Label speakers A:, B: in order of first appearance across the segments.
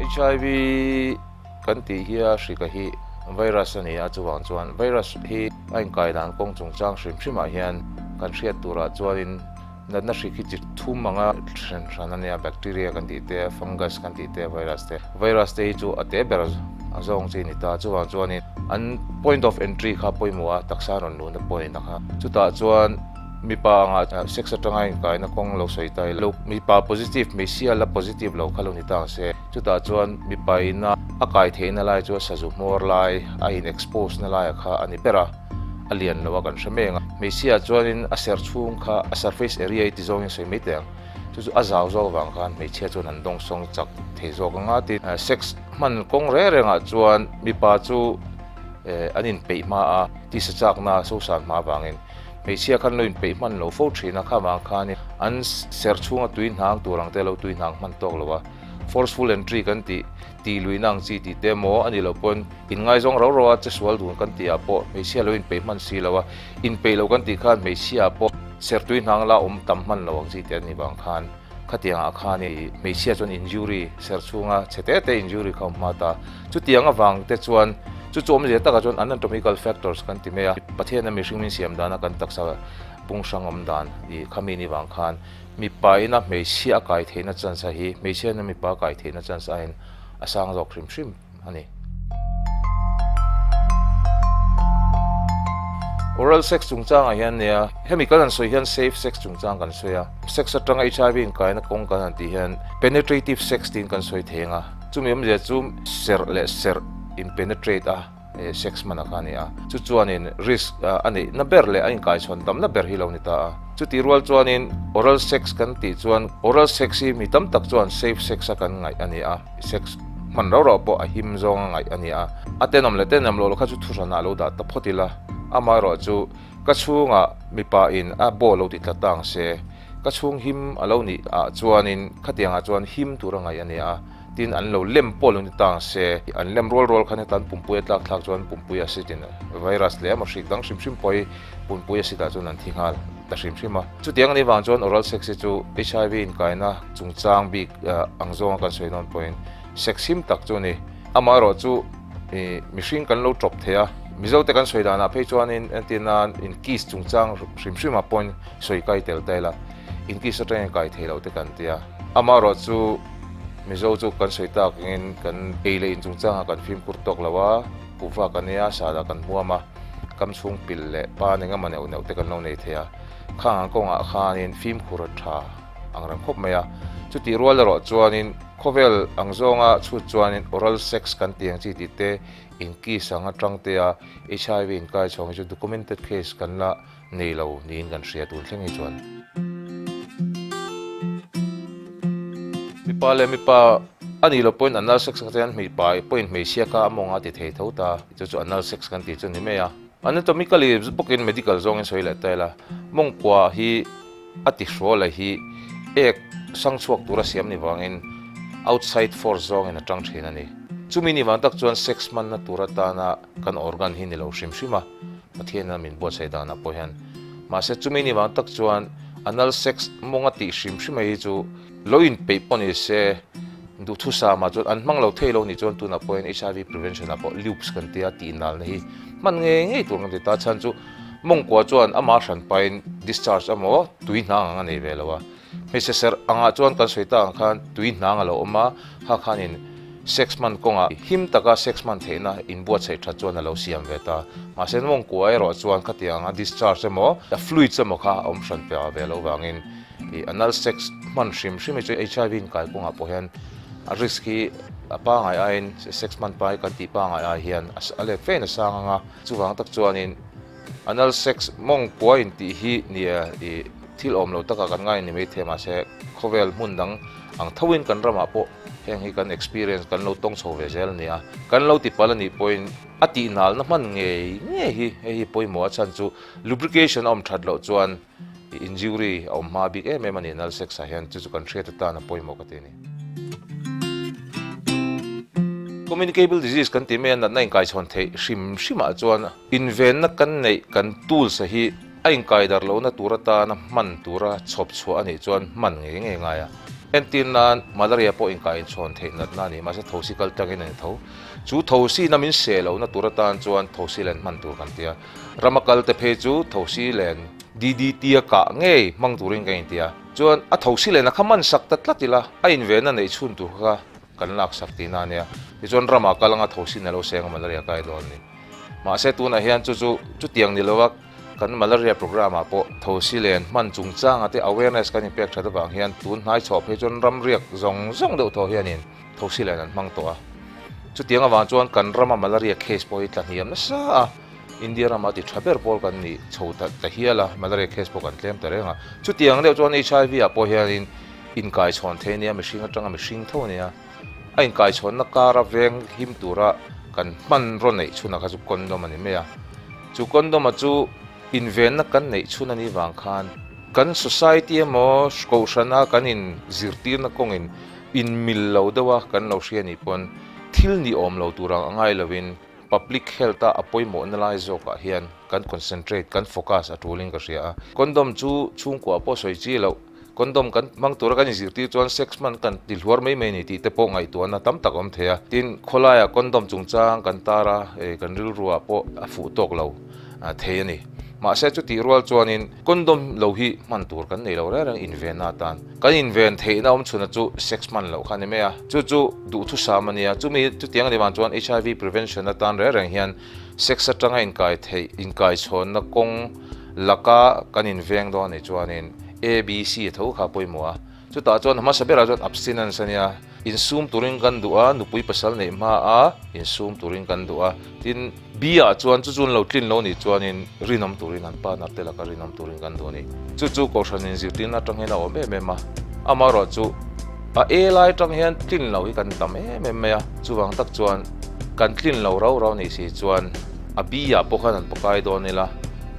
A: HIV kan tih hi a hrika hi virus a ni a, chuvang chuan virus hi a inkai dan kawng chungchang hrim hrimah hian kan hriat turah chuanin natna hrik hi chi thum anga hran hran a nia, bacteria kan tih te, fungus kan tih te, virus te. Virus te hi chu a te ber a zawng chi a ni ta, chuvang chuanin an point of entry kha pawimawh a, taksa rawn luhna point a kha. Chutah chuan mipa angah sex atanga inkaina kawng lo sawi ta ila, mipa positive hmeichhia la positive lo kha lo ni ta ang se. Chutah chuan mipa ina a kai theihna lai chu a sazu hmawr lai, a in expose na laia kha a ni ber a, a lian lo a kan hre mek a. Hmeichhia chuanin a serh chhung kha a surface area i ti zawngin sawi mai teh ang. Chu chu a zau zawk avang khan hmeichhia chuan an dawngsawng chak thei zawk anga tin sex hman kawng reng rengah chuan mipa chu an inpeih hma a, tisa chakna sosan hma avangin hmeichhia khan lo inpeih hman lo fo thin a, kha vang khanin an serh chhunga tui hnang tur ang te lo tui hnang hman tawk lo a. Forceful entry kan tih, tih luihna ang chi tih te emaw a nih loh pawn inngaizawng rau rau a che sual dun kan tih ah pawh hmeichhia lo inpeih hman si lo a, inpeih loh kan tih khan hmeichhia ah pawh sertui hnang la awm tam hman lo ang chi te a nih vang khan khatiang ah khan i hmeichhia chuan injury ser chhunga chhe te te injury kha awm hma ta. Chutiang avang te chuan chu chu awmzia takah chuan anatomical factors kan ti mai a, Pathian a mihring min siam dana kan taksa pung hrang awm dan i khami ni vang khan Mipa ina hmeichhia a kai theihna chance a hi hmeichhia ina mipa a kai theihna chance aiin a sang zawk hrim hrim a ni. Oral sex chungchangah hian nia, hemi kan han sawi hian safe sex chungchang kan sawi a, sex atanga HIV inkaina kawng kan han tih hian penetrative sex tiin kan sawi thei ang a, chumi awmzia chu serh leh serh in penetrate a, Sex hman a kha a ni a, chu chuanin risk a neihna ber leh a inkaichhawn tamna ber hi lo ni ta a. Chutih rual chuanin oral sex kan tih chuan oral sex hi mi tam tak chuan safe sex a kan ngaih a ni a, sex hman rau rau pawh a him zawng a ngaih a ni a. A tenawm leh tenawm loh kha chu thuhranah lo dah ta phawt ila, amaherawhchu ka chhungah mipa in a ball lo ti tla ta ang se, ka chhung him a lo nih ah chuanin khatiangah chuan him tur a ngaih a ni a. Tin, an lo lem pawh lo ni ta ang se, an lem rual rual khan hetan pumpui a tlak thlak chuan pumpui acid in virus leh emaw hrik dang hrim hrim pawh hi pumpui acid ah chuan an thi nghal ta hrim hrim a. Chutiang anih vang chuan oral sex hi chu HIV inkaina chungchang bik ang zawnga kan sawi dawn pawhin sex him tak chu a ni. Amaherawh chu mihring kan lo tawp thei a, Mizote kan sawi danah phei chuanin entir nan in kiss chungchang hrim hrimah pawhin sawi kai tel ta ila, in kiss atangin kai thei lo te kan tia. Amaherawh chu Mizo chu kan sawi tak angin kan ei leh in chungchangah kan fimkhur tawk lo a, kuhva kan ei a, sahdah kan hmuam a, kam chhung pil leh pa eng emaw neuh neuh te kan lo nei thei a, khang ang kawngah khanin fimkhur a tha ang reng khawp mai a. Chutih rual erawh chuanin khawvel ang zawnga chhut chuanin oral sex kan tih ang chi tih te, inkiss ang atang te a HIV inkai chhawng hi chu documented case kan la Nei lo niin kan hria tun thleng hi chuan. Mipa leh mipa a nih loh pawhin anal sex kha chuan mipa pawhin hmeichhia kha a mawng a ti thei tho ta, chu chu anal sex kan tih chu ni mai a. Anatomically bawkin medical zawngin sawi leh ta ila, mawngkua hi a ti hrawl a hi ek sang chhuak tura siam ni vangin outside force zawngin a tang thin a ni. Chumi ni vang tak chuan sex hmanna tur atana kan organ hi ni lo hrim hrim a. Pathiana min buatsaih danah pawh hian. Mahse chumi ni vang tak chuan anal sex mawnga tih hrim hrim hi chu lo inpeih pawh ni se, duhthusam ah chuan an hmang lo thei lo nih chuan tunah pawh hian HIV prevention ah pawh lubes kan tia tih nalna hi hman ngei ngei tur kan ti ta. Chhan chu mawngkua chuan amah hran pahin discharge emaw tui hnang ang a nei ve lo a. Hmeichhe serh angah chuan kan sawi tak ang khan tui hnang a lo awm a, kha khanin sex hman kawngah him taka sex hman theihna inbuatsaih that chuan a lo siam ve ta. Mahse mawngkua erawh chuan khatiang anga discharge emaw, fluids emaw kha a awm hran pe ve loh vangin ih anal sex hman hrim hrim hi chu HIV inkai kawngah pawh hian a risk hi a pangngai aiin sex hman pai kan tih pangngai ai hian a let fein a sang ang a, chuvang tak chuanin Anal sex mawngkua intih hi nia i thil awm lo taka kan ngai ni maithei mahse khawvel hmun dang ang thoin kan ramah pawh heng hi kan experience kan lo tawng chho ve zel a ni a. Kan lo tipal a nih pawhin a tihnalna hman ngei ngei hi hei hi pawimawh a chhan chu lubrication a awm that loh chuan injury a awm hma bik em em a ni anal sex ah hian chu chu kan hriat atan a pawimawh ka ti a ni. Communicable disease kan tih mai a natna inkaichhawn theih hrim hrimah chuan Invenna kan neih kan tools a hi a inkaidar lohna tur atana hman tura chhawp chhuah a nih chuan hman ngei ngei ngai a. Entir nan malaria pawh inkai inchhawn theih natna a ni, mahse thosi kal tlangin a ni tho. Chu thosi na min seh lohna tur atan chuan thosi len hman tur kan ti a. Rama kal te phei chu thosi len DDT a kah ngei hmang turin kan inti a. Chuan a thosi len a kha man sak ta tlat ila, a invenna neih chhun tur kha kan lak sak tihna a nia. Tichuan ramah kal anga thosi na lo seng a malaria kai dawn a ni. Mahse tunah hian chu chu chutiang ni lova kan malaria programme ah pawh thosi len hman chungchanga te awareness kan inpek that avang hian tun hnai chhuah phei chuan ram riak zawng zawng deuh thaw hianin thosi len an hmang tawh a. Chutiang avang chuan kan rama malaria case pawh hi tla hniam nasa a, India rama ti tha ber pawl kan nih chho ta ta hial a, malaria case pawh kan tlem ta reng a. Chutiang deuh chuan HIV ah pawh hianin inkaichhawn thei ania, mihring atanga mihring tho ania. A inkaichhawnna kara veng him tura kan hmanraw neih chhunah kha chu condom a ni mai a. Chu condom-a chu invenna kan neih chhun a nih vang khan kan society emaw kohhrana kan inzirtirna kawngin inmil lo deuha kan lo hria nih pawn thil ni awm lo tur ang a ngai lovin public health-a a pawimawhna lai zawkah hian kan concentrate, kan focus a tulin ka hria a. Condom chu chhungkua pawh sawi chi loh. Condom kan hmang tura kan inzirtir chuan sex hman kan ti hluar mai mai a ni tih te pawh ngaihtuahna tam tak a awm thei a. Tin, khawlaiah condom chungchang kan tar a, kan rilruah pawh a fuh tawk lo thei a ni. Mahse chutih rual chuanin condom lo hi hman tur kan nei lo reng reng invenna atan. Kan inven theihna awm chhunna chu sex hman loh kha a ni mai a, chu chu duhthusam a nia. Chumi chutiang a nih vang chuan HIV prevention atan reng reng hian sex atanga inkai theih, inkaichhawnna kawng laka kan inveng dawn a nih chuanin ABC a tho kha a pawimawh a. Chutah chuan hmasa berah chuan abstinence a nia, insum turin kan duh a, nupui pasal neih hma a insum turin kan duh a. Tin, B ah chuan chu chu an lo tlin lo nih chuanin rinawm turin an partner te laka rinawm turin kan duh a ni. Chu chu Kohhran inzirtirna atang hian a awm em em a, amaherawhchu a A lai atang hian tlin lo hi kan tam em em mai a, chuvang tak chuan kan tlin lo rau rau nih si chuan a B ah pawh khan an pakai dawn ila,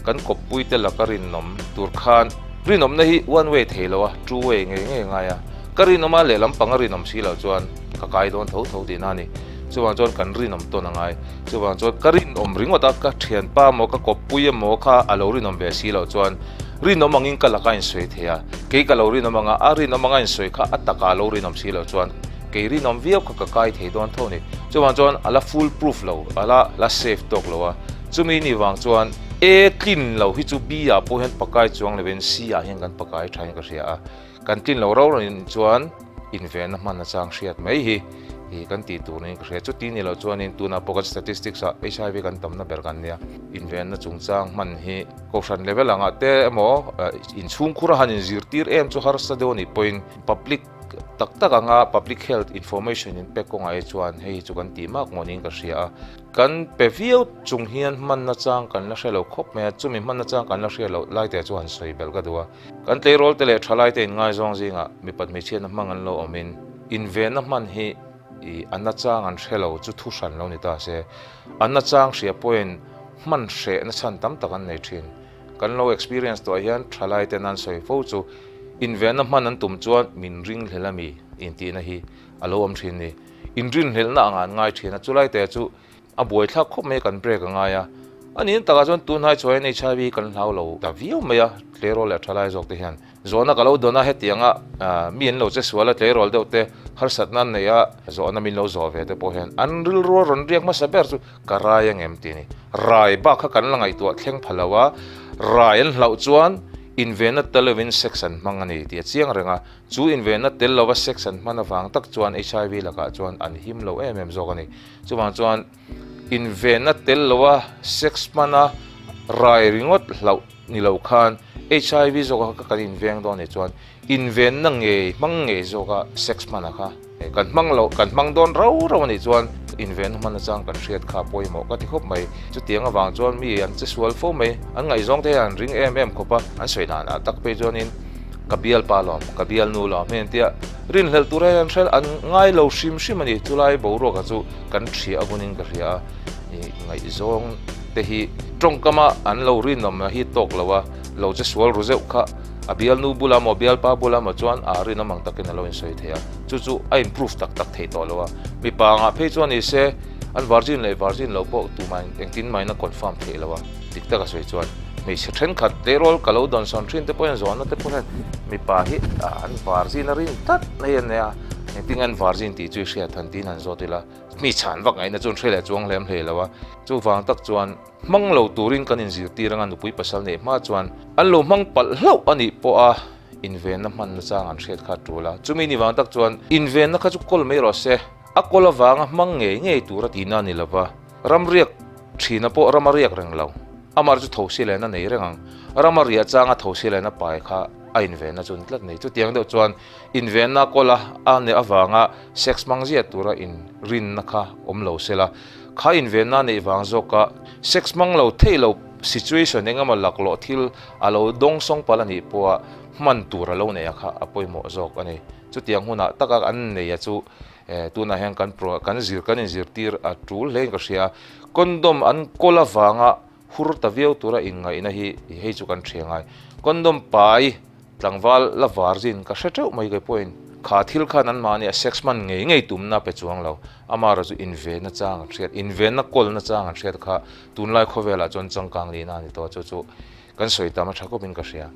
A: kan kawppui te laka rinawm tur khan rinawmna hi one way thei lo a, two way ngei ngei a ngai a, ka rinawm a lehlam panga rinawm si loh chuan ka kai dawn tho tho tihna a ni. Chuvang chuan kan rinawm tawn a ngai. Chuvang chuan ka rinawm ringawt a, ka thianpa emaw ka kawppui emaw kha a lo rinawm ve si loh chuan rinawm angin ka laka insawi thei a, kei ka lo rinawm anga a rinawm anga insawi kha a taka a lo rinawm si loh chuan kei rinawm viau kha ka kai thei dawn tho a ni. Chuvang chuan a la full proof lo, a la la safe tawk lo a. Chumi ni vang chuan A tlin lo hi chu B ah pawh hian pakai chuang lovin C ah hian kan pakai thain ka hria a. Kan tlin lo rau rengin chuan invenna hman achang hriat mai hi ih kan tih tur niin ka hria. Chuti ni loh chuanin tunah pawh kan statistics ah HIV kan tamna ber kan nia. Invenna chungchang hman hi Kohhran level angah te emaw inchhungkhur a han inzirtir em chu harsa deuh anih pawhin public tak tak anga public health information in pek kawngah hi chuan hei hi chu kan tih mak ngawh niin ka hria a. Kan pe viau chung hian hmanna chang kan la hre lo khawp mai a, chumi hmanna chang kan la hria loh lai te chu han sawi belh ka duh a. Kan tleirawl te leh thalai te inngaizawng zingah mipat hmeichhiatna hmang an lo awmin invenna hman hi ih a nachang an hre lo chu thu hran lo ni ta se. A nachang hria pawhin hman hrehna chhan tam tak an nei thin. Kan lo experience tawh hian thalai ten an sawi fo chu invenna hman an tum chuan min ringhlel a mi intihna hi a lo awm thin ni. Inrinhlelhna angah an ngai thin a, chulai te chu A buaithlak khawp mai a kan break a ngai a. A niin takah chuan tunhai chuan HIV kan hlau lo ta viau mai a, tleirawl leh thalai zawk te hian. Zawhna ka lo dawn a, hetianga mi an lo che sual a, tleirawl deuh te harsatna an neih a, zawhna min lo zawh ve te pawh hian an rilru a rawn riak hmasa ber chu ka rai angem tih a ni. Rai bak kha kan la ngaihtuah thleng pha lo a, rai an hlauh chuan invenna tel lovin sex an hmang a ni tih a chiang reng a, chu invenna tel lova sex an hman avang tak chuan HIV lakah chuan an him lo em em zawk a ni. Chuvang chuan invenna tel loa sex hmana rai ringawt hlauh ni lo khan HIV zawka kha kan inveng dawn anih chuan invenna ngei hmang ngei zawka sex hmana kha kan hmang lo kan hmang dawn rau rau anih chuan invenna hman nachang kan hriat kha pawimawh ka ti khawp mai. Chutiang avang chuan mi an che sual fo mai, an ngaihzawng te hian an ring em em khawp a, an sawi dan ah tak phei chuanin Ka bial pa lawm, ka bial nu lawm hei an tia, rinhlelh tur hian an hre an ngai lo hrim hrim a ni. Chulai boruakah chu kan hria avunin ka hria a, ih ngaihzawng te hi tawngkama an lo rinawm hi tawk lo a, lo che sual ru zeuh kha a bial nu bula maw bial pa bula maw chuan a rinawm ang takin a lo insawi thei a, chu chu a improve tak tak thei tawh lo a. Mipa angah phei chuan ni se an virgin leh virgin lo pawh tumah engtin mahin a confirm theih lo a, dik taka sawi chuan. Hmeichhe thenkhat tleirawl ka lo dawnsawn thin te pawh hian zawhna te pawh hian mipa hi an virgin a rin tlat mai a nia, engtin nge an virgin tih chu i hriat han tiin han zawt ila, mi chhan vak ngaihna chu an hre leh chuang hlem hlei lo a, chuvang tak chuan hmang lo turin kan inzirtir anga nupui pasal neih hma chuan an lo hmang palh hlauh a nih pawh a invenna hmanna chang an hriat kha a tul a, chumi ni vang tak chuan invenna kha chu kawl mai rawh se, a kawl avanga hmang ngei ngei tur a tihna a ni lova, ramriak thina pawh ram a riak reng lo. Amar chu thosi len a nei reng ang. Ram a riah changa thosi len a pai kha a invenna chu ni tlat nei. Chutiang deuh chuan invenna kawla a neh avanga sex hmang ziah tura inrinna kha awm lo se la, kha invenna neih vang zawka sex hmang lo theih lo situation eng emaw laklawh thil a lo dawngsawng palh a nih pawha hman tur a lo neih a kha a pawimawh zawk a ni. Chutiang hunah taka an neia chu tunah hian kan kan zir kan inzirtir a tul hlein ka hria. Condom an kawl avanga hur ta viau tura inngaihna hi hei chu kan hria ngai. Condom pai tlangval la virgin ka hre teuh mai kei pawhin kha thil khan anmahni a sex hman ngei ngei tumna pe chuang lo. Amaherawhchu invenna chang an hriat, invenna kawlna chang an hriat kha tunlai khawvelah chuan changkang nihna a ni tawh a, chu chu kan sawi tam a tha khawpin ka hria.